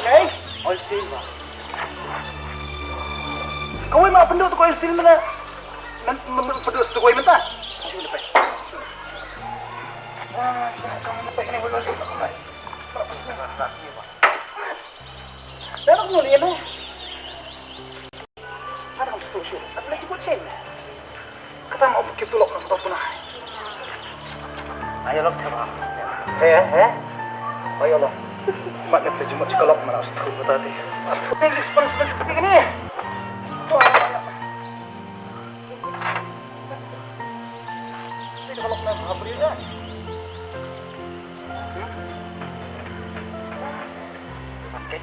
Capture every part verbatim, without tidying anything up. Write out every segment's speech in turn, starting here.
Hey, oil seal ba. Kawei ma pynduh tu oil seal mana? Pynduh tu kawei mynta. Dah nak nuli ya. Adam stu shu. Adam lagi buat sen. Kata mau bukit tulok nak tau punah. Ayo lok coba. He he. Ayo lok. Mat nak jumpa cika lok mana stu kata ti. Take responsibility ni. Take lok nak habri dah. Okay.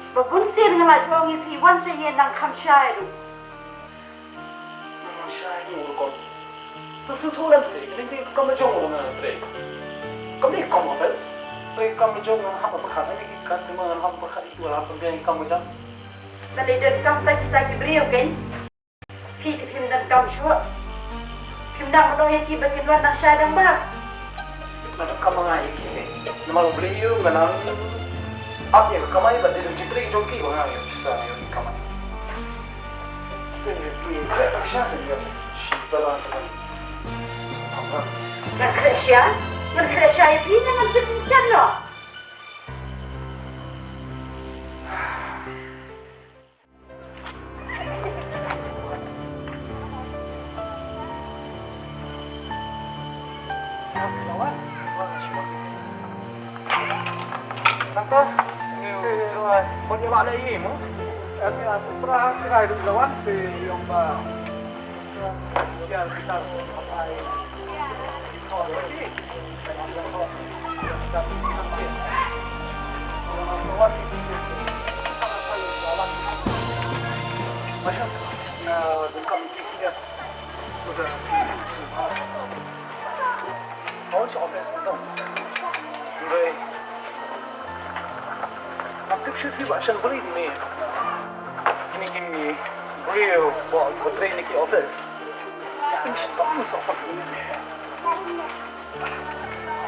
Ba bun sien nga la jong ïa phi wan sha ïing nang kham shai ruh. Nang shai ruh rukom. To sngewthuh lem seh, kane ka kam jong nga trei. Kam dei kam office. Trei kam jong nga hap pyrkhat ïa ki customer, hap pyrkhat ïa ki, hap pyrkhat ïa ki kam jong. Balei donkam kita ki briew kein? Phi te phim donkam shuh. Phim nang ïa ki ba kin wan nang shai dang ba. Nga donkam nga ïa ki. Namar U Blei u nga nang ap ïa ka kamai bad dei ka jingtrei jong ki ba nga ïa pisa ïa ka kamai. Te ïa ki ïa ka sha sa ïa shi ba la ka. Ngan khreh sha, ngan khreh sha ïa phi, ngan khreh sha noh. Ngam tip shuh phi ba shen bri ni. Kine ki briew ba ko trei ni ki office. Pynshong sa sa ni.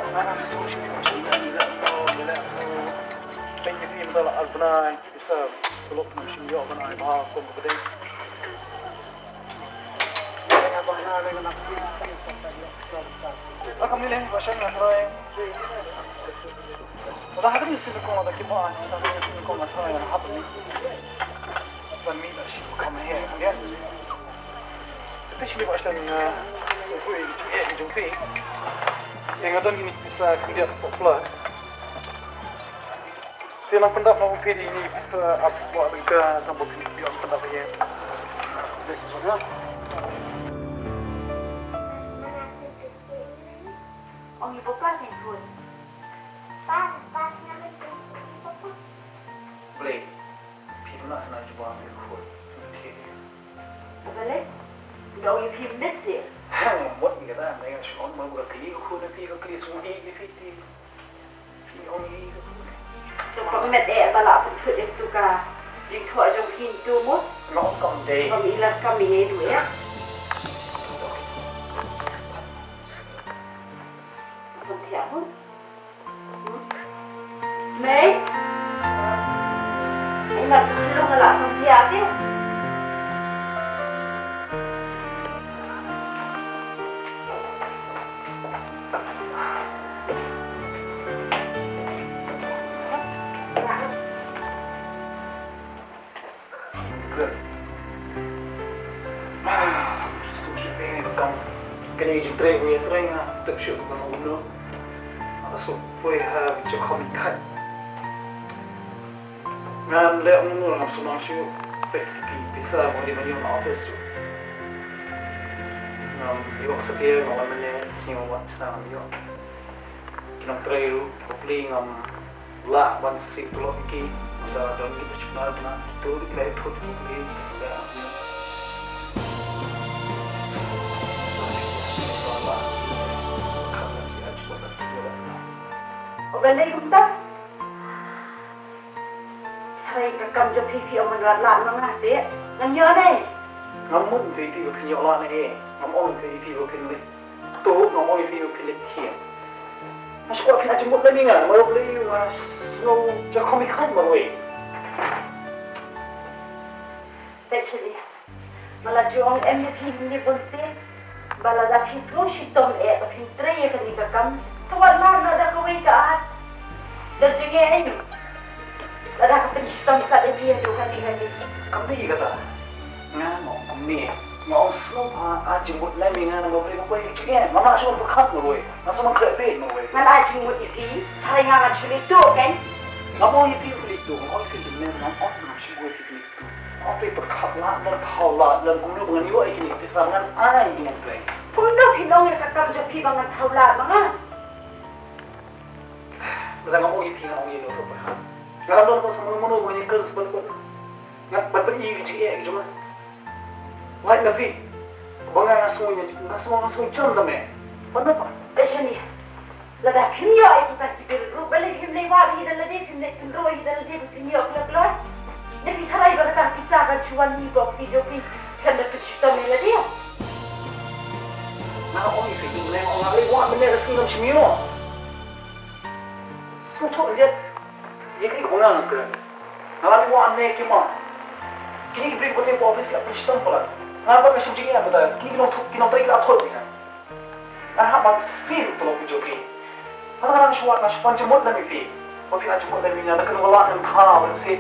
Ngam tip shuh phi ba shen bri ni. Pynshong sa sa ni. Pynshong sa sa ni. Isa, tulop nang shu ïoh ban ai bha kum ka dei. Ah, kam ni ne, ba shen ngan try. Ba da hadien ni sien kong da ki ba, da hadien ni sien kong ngan try ngan hap ni. Ban mi da shi kam he, ya. Te shi ni ba shen, eh, shu hui, eh, jong ti. Yang ada ni pisa khyndiat popular. Te nang pyndap na u phi di ni pisa ar spah tyngka tang ba phi ïoh pyndap ïa. Ong ïa papa kan put. Blei, phi duna sna jubab ïa khun. Balei? Nga ong ïa phi mynta seh. Ha, mut ïa kata, nga ong shu ong ma nga kylli khun phi, ka kylli sngewbha ïa phi ti. Phi ong ïa ka khun. So ka met eh ba la pynthut ïa tu ka jingthoh jong phi tu mut. Nga ong kam dei. Kam i lar kam i du ïa. Sam thiah mut. Mei. Ai mat tu long la sam thiah te. Kane ka jingtrei ba nga ïatrei nga tip shuh ba kan ong kumno. Nga la shu poi ha ka jingkhot kham khat. Ngan leh kumno ngam sngewsih shuh. Peit ki pisa ba dei ban ïoh na office shuh. Ngam ïoh satia, ngam wan mynne sngewbha pisa ngam ïoh. Ki nongtrei ruh hopefully ngam lah ban siew tulop ïa ki, mynta don ki ba shim nar bna, kito ruh ki la ïathuh ïa ki, ki la ïathuh. Balei kumta? Hynrei ka kam jong phi phi ong man wat lad ma nga te. Ngan ïoh ne? Ngam mut ïa phi ba phin ïoh lad ne. Ngam ong ïa phi ba phin leh. To ngam ong ïa phi ba phin leh thiah. Nga shu kwah phin ai jingmut lem ïa nga, namar balei nga sngew jingkham ïa khmat marwei. Peit shane. Nga la ju ong em ïa phi mynne bun sien ba lada phi sngew shitom eh ba phin trei ïa kane ka kam, to wat lad noh da kawei ka art. Da jingeh aïu lada ka pynshitom kat ïa phi haduh kane kane. Kam dei kata. Nga ong kumne. Nga ong sngewbha ai jingmut lem ïa nga, namar balei nga kwah ïa ka jingeh. Nga ma shu pyrkhat marwei. Nga shu ma khreh beit marwei. Ngan ai jingmut ïa phi. Hynrei nga ngan shu leit tuh kein. Ngam ong ïa phi leit tuh, nga ong ïa phi leit tuh. Ngam ong ïa phi leit tuh. Ong phi pyrkhat lad, ngan thaw lad, ngan kumno ba ngan ïoh ïa kine ki pisa, ngan ai ïa ngan trei. Kumno phi ong ïa ka kam jong phi ba ngan thaw lad ma nga? Lada ngam ong ïa phi, ngan ong ïa no to pyrkhat. Nga lam don ba sa mano mano ba ngan ïakren sa ban ban. Ngan ban ban ïa ki jingeh ki jong nga. Lait na phi. Ba nga nga sngew ïa nga sngew nga sngew jam da me. Ban ban. Te shane. Lada phim ïoh ïa kita ki bill ruh, balei phim leit wad hi da lade, phim leit kynroh hi da lade ba phim ïoh kloi kloi. Ne phi tharai ba kata pisa kan shu wan hi ba phi jong phi khlem da pynshitom ïa lade. Nga ong ïa phi, nga ong nga leit wad mynne ka sngi ngam shym ïoh. Sngewthuh ïa ïa kane kaba nga kren. Nga la leit wad ne ki ma. Kine ki briew ba trei ba office ki la pynshitom palat. Nga pat nga shim jingeh palat. Kine ki nongthut ki nongtrei ki la thut ïa nga. Nga hap ban siew tulop ki jong ki. Nga nga shu wad nga shu pan jingmut lem ïa phi. Ba phi ai jingmut lem ïa nga, na kano ka lad ngan thaw, lehse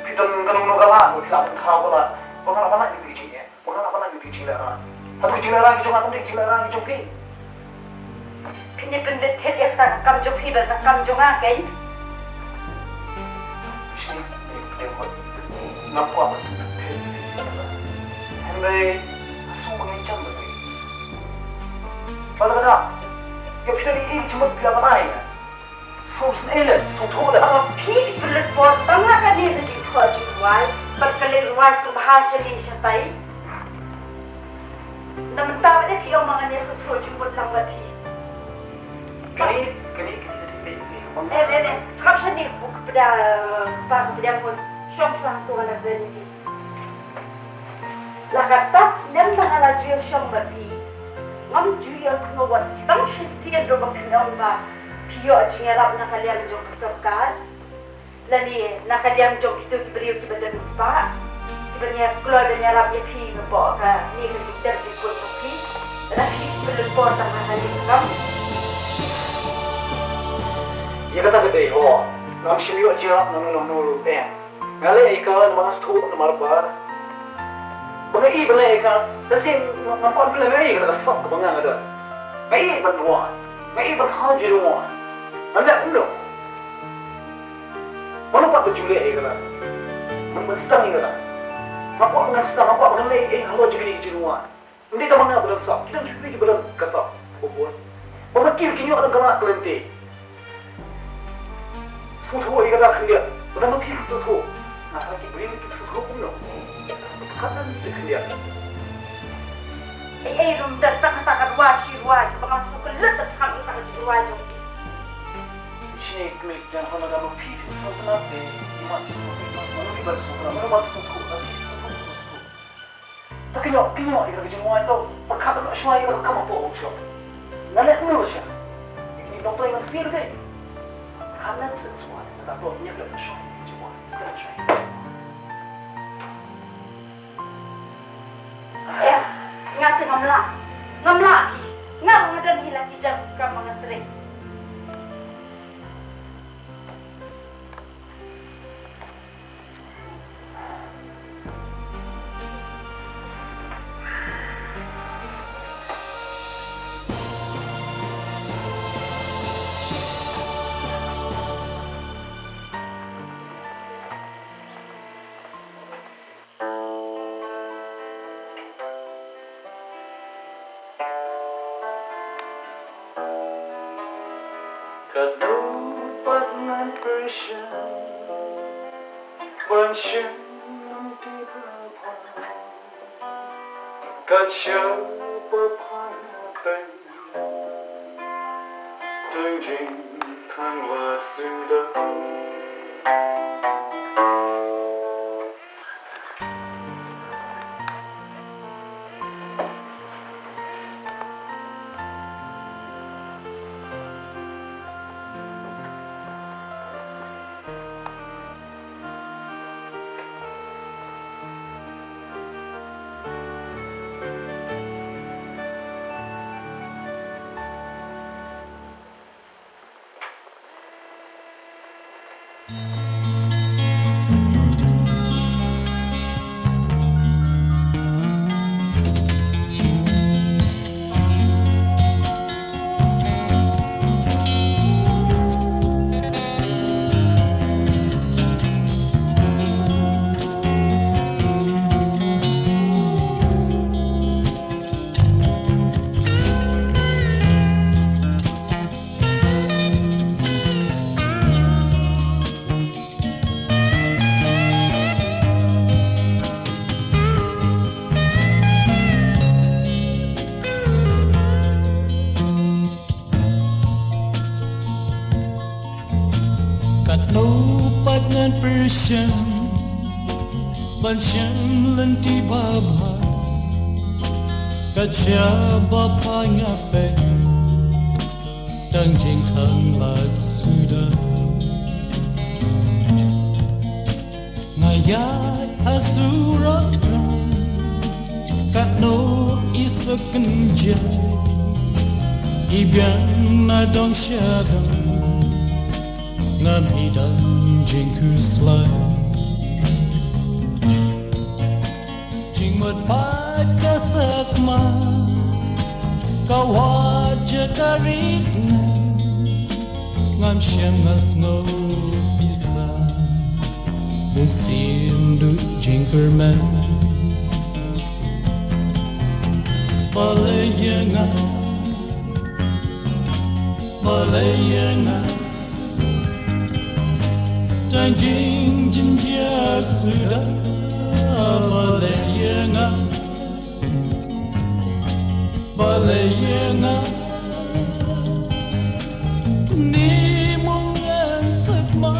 phi don kano kano ka lad ba phi lah ban thaw ka lad. Ba nga lah ban lait ïa ki jingeh. Ba nga lah ban lait ïa ki jinglehrain. Hato ki jinglehrain ki jong nga kam dei ki jinglehrain ki jong phi? Phin ïa pynbit thied ïa kata ka kam jong phi bad ka kam jong nga kein. Shi, ngam kwah ban pynbit thied ïa phi. Hynrei nga sngew ba ngi jam da phi. Ba la ka dang ïa phi da ïa ki jingmut phi la ban ai. Sngewsih ïa leh, sngewthuh leh. Phi ki pynlut por tang ha kane ka jingthoh jingrwai bad ka leit rwai sngewbha sha lieng shatai. Na mynta pat phi ong ma ngan ïa sngewthuh jingmut lang bad phi. Kane, kane, kane, kane, kane. Eh, eh, eh, sngap shane, u kpa, kpa, kpa, shong shong tu ala kane. La katta snem ba nga la ju ïashong bad phi, ngam ju ïohsngew wat tang shisien ruh ba phin ong ba phi ïoh jingïarap na ka liang jong ka sorkar lane na ka liang jong kito ki briew kiba don spah kiban ïa kloi ban ïarap ïa phi napoh kane ka jingtem jingkut jong phi. Lada phi pynlut por tang ha kane ka kam. Ïa kata ka dei ho, ngam shym ïoh jingïarap na uno uno ruh, eh. Nga leh ïa ka namar nga sngewthuh namar ba, ba nga ïeit ban leh ïa ka. Lehse ngam kwah ban leh ïa kata ka sap kaba nga nga don. Nga ïeit ban wad. Nga ïeit ban thaw jingwad. Nga leh kumno? Mano pat ba ju leh ïa kata? Mano ban sdang ïa kata? Nga kwah ban sdang, nga kwah ban leh ïa halor jong kine ki jingwad. Ym dei tang ma nga ba don sap, ki don kiwei kiba don ka sap. Ba bun. Ba ma ki kin ïoh don ka lad ka lynti. Sngewthuh ïa kata khyndiat. Lada ma phi sngewthuh, nga tharai ki briew kin sngewthuh kumno? Ka dei ka khyndiat. Ei ei, ruh ym don tang kata ka rwai shi rwai kaba nga sngewkhuh lem tang kata ka jingrwai jong phi. Shi ne kmie jong nga, lada ma phi phi sngewtynnat te, mano mano ba sngewtynnat, mano ba sngewthuh, lada phi sngewthuh, sngewthuh. Ta kynnoh, kynnoh ïa ka jingwai to, pyrkhat noh shuwa ïa ka kam hapoh workshop. Nga leh kumno sha ïa kine ki nongtrei ngan siew de. Pyrkhat noh shuwa ïa ka to, ñiah noh shuwa ïa ka jingwai. Ñiah noh shuwa. Em, nga te ngam lah. Ngam lah hi. Nga ruh nga don hi la ki jam kam ba nga trei. Ka dum pat ngan pyrshang ban shim lynti ba bha. Kat shaba phai na peng teng jing Kang wat suda. Katno pat ngan pyrshang ban shem lynti babha, ka jia ba pha nga peit tang jingkhang lad suda. Nga ïaid ha surok, katno i suk kynjai, i biang na dong sha dong, ngam i dang jingkhuslai. Jingmut pat ka sakma, ka wad jaka rit ngan, ngam shem nga sngew pisa, bun sien duh jingkyrmen. Balei ïa nga, balei ïa nga, tang jingjynjar suda, balei ïa nga, balei ïa nga, ni mung ngan sakma.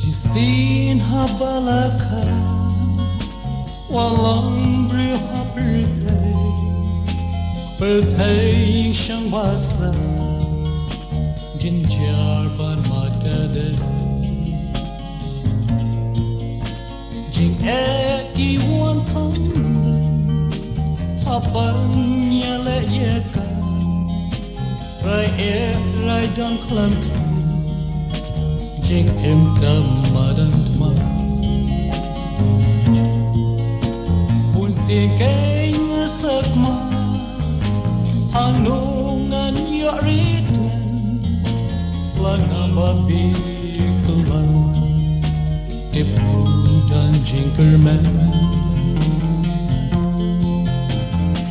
Shisien haba la kha, wat long briew ha pyrthei, pyrthei ïing shong ba sah, jynjar ban mad ka dei. Jingeh ki wan thong haba ïaleh ïa ka, rai eh rai dang khlem khie, jingim ka madan tma. Bun sien kein nga sakma, hangno ngan ïoh rit ngan, la nga babieit kylla, tip u don jingkyrmen.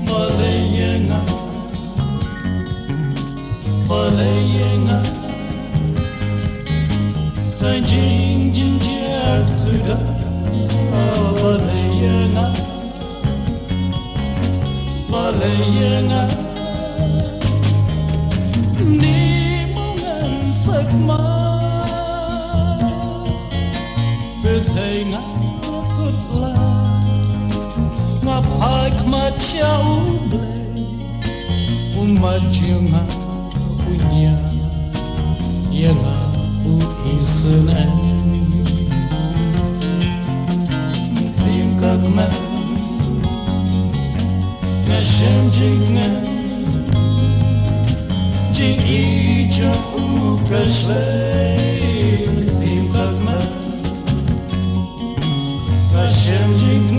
Balei ïa nga, balei ïa nga, tang jingjynjar suda, balei ïa nga, balei ïa nga, ni mung ngan sakma. Pyrthei nga kut la, nga phai khmat sha U Blei, u mat jong nga u nia ïa nga u isynei. Mynsiem ka kmen, nga shem jingkmen, jingïeit jong u ka shlei. Mynsiem ka kmen, nga shem jingkmen,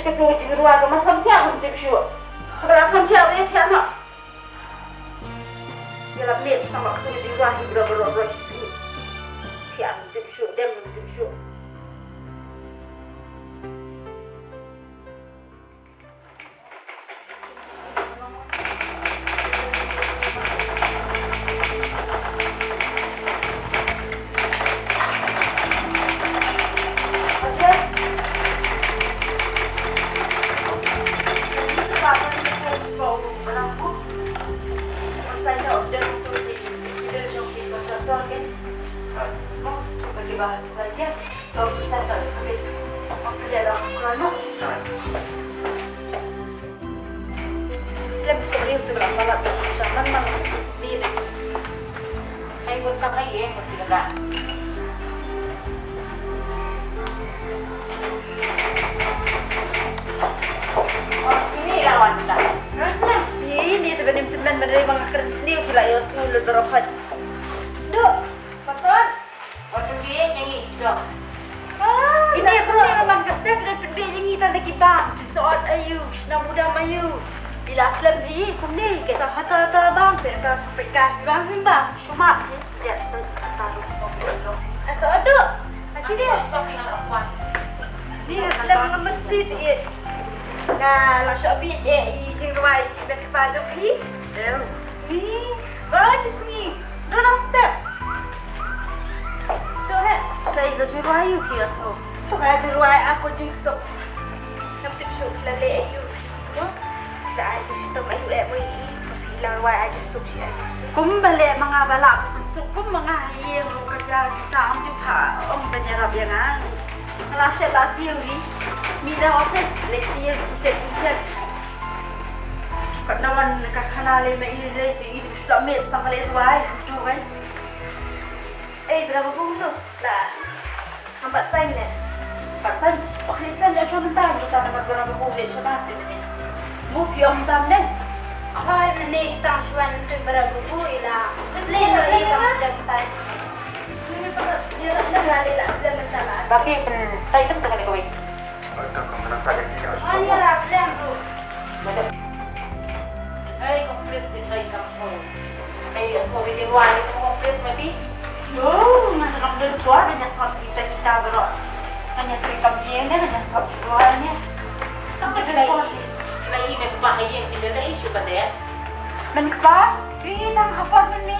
Ïa tu jingrwai ka ma sam thiah kum tip shuh. Ka ba la sam thiah ba ïa thiah noh. Ïa la miet sa ma tu jingrwai hi bro bro bro. Thiah kum tip shuh, dem kum tip shuh. Ini te bedim temen, bedim bang keren sendiri, kila yo sulu berokot. Dok, patron. Wat pynbiej ïa ngi, dok. Ini kumne, man ka step da pynbiej ïa ngi tang da ki bam, ki sot aïu, ki shnong budam aïu. Phi la slem hi kumne, kita hata hata bam, phi ka phi ka bam, bam, shumap hi. Ïa sot hata dok, sot dok. Asa dok. Aki dia. Ni la slem ngam mesti ti. Na la shop bi eh i jingrwai i bet kpa jong hi. Ni. Ba shi ni. Dua step. To he. Ka i ka jingrwai ïa u ki asno. To ka jingrwai aku jingsuk. Ngam tip shuh la leh ïa u. To. La ai jingshitom ïa u eh mo i. La wai ai jingsuk shi ai. Kum ba leh ma nga ba lah suk kum ma nga ha ïing ruh ka jia kita am ju pha ong ban ïarap ïa nga. Nga la shet la siew hi. Mi da office leh shi ïing shet shet. Kat na wan ka khana leh ma i leh shi i. Sa miet sa ka leh wai. Tu kan. Eh, berapa bungkus tu? Lah. Nampak sign ni. Nampak sign. Wah, ni sign dah suruh minta. Minta nama berapa bungkus dia suruh minta ni. Mu pion minta ni. Hai, ni tang suan tu berapa bungkus ialah. Ni ni ni tang suan minta. Ni tak ada lah, dia minta lah. Tapi pen, tak hitam sangat kau. Hei, komplis di kai kam so. Hei, so di ruai di kam komplis mati. Yo, mana kam den tua, hanya sot kita kita bro. Hanya sot kam ye ne, hanya sot di ruai ne. Kam ka dai. Lai men ba ye kita dai shu ba de. Men kpa, pi tang hapor men ne.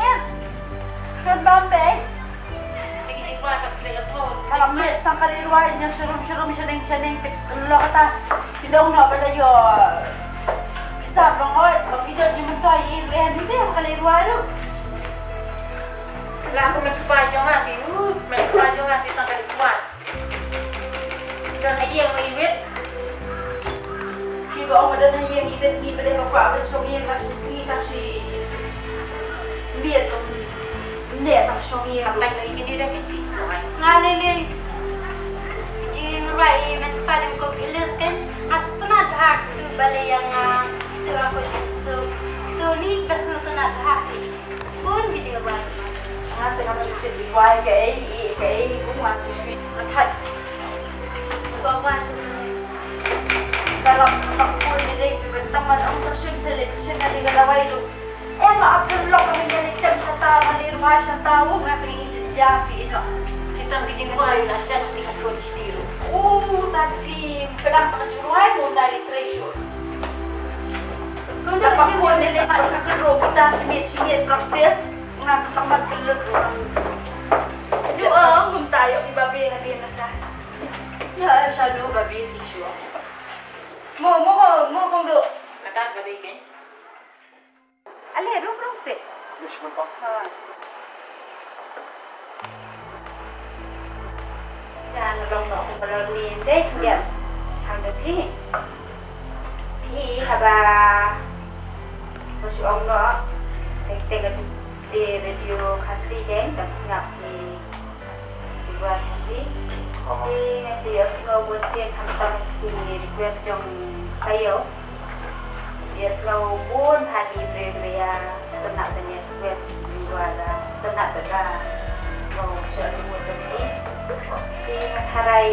Kan bam be. Ka la miet tang ka lei ruai, ïa shurum shurum shaneng shaneng peit lok kata. Phi dang noh ba la ïoh pisa ba ngoi, ba phi dang jingmyntoi ïa i ruh, eh, ni te ka lei ruai ruh. La ka met kpa jong nga phi, uh, met kpa jong nga phi tang ka lei ruai. Don ha ïing ma i wit. Ki ba ong ba don ha ïing i wit, ngi ba dei ba kwah ban shong ïing ka shi sngi ka shi miet. Ngi ba shong ïing. Ka peit ïa kine da ki. Nga lei lei. Jingruai i men pa lem ko ki list kan. Nga sngewtynnat bha tu ba lei ïa nga. Tu aku jingsuk. Tu ni ka sngewtynnat bha. Bun ki jingrwai. Nga te ngam shu tip ki rwai kaei, i kaei, bun nga shu shu. Nga thait. Ba wan. Ka lam ka bun ni dei shu ban tang ban ong ka shun te le ka shun na ni ka dawai tu. Em, ap lok ka ni ka ni tem shata, ka ni rwai shata, u nga te ngi ja phi no. Kita ki jingrwai la shan ni ka tu ni. U ta phi ka dang ka jingrwai bun dari treasure. Kung da pakon ne le ka kero kita shimit shimit practice. Nga ka tamat kelut ruh. Ju ong ngam ta ïoh ki babe ha dien na sha. Ïa sha lu babe ti shu. Mo mo mo kong du. Kata babe ke. Ale rung rung sih. Yes, betul. Ha. Jan long nok balon ni dei ïa. Hang da phi. Phi haba ka shu ong noh, te ka ju, eh, radio Khasi dei ban sngap ïa ki jingrwai Khasi. Te nga shu ïohsngew bun sien khamtam ki request jong taïew. Shu ïohsngew bun ha ki briew briew ïa sngap ban ïa request jingrwai la sngap ban ïa sngap jingmut jong ki. Te nga tharai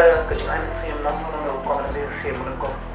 ka jingai mynsiem namar rukom na mynsiem rukom.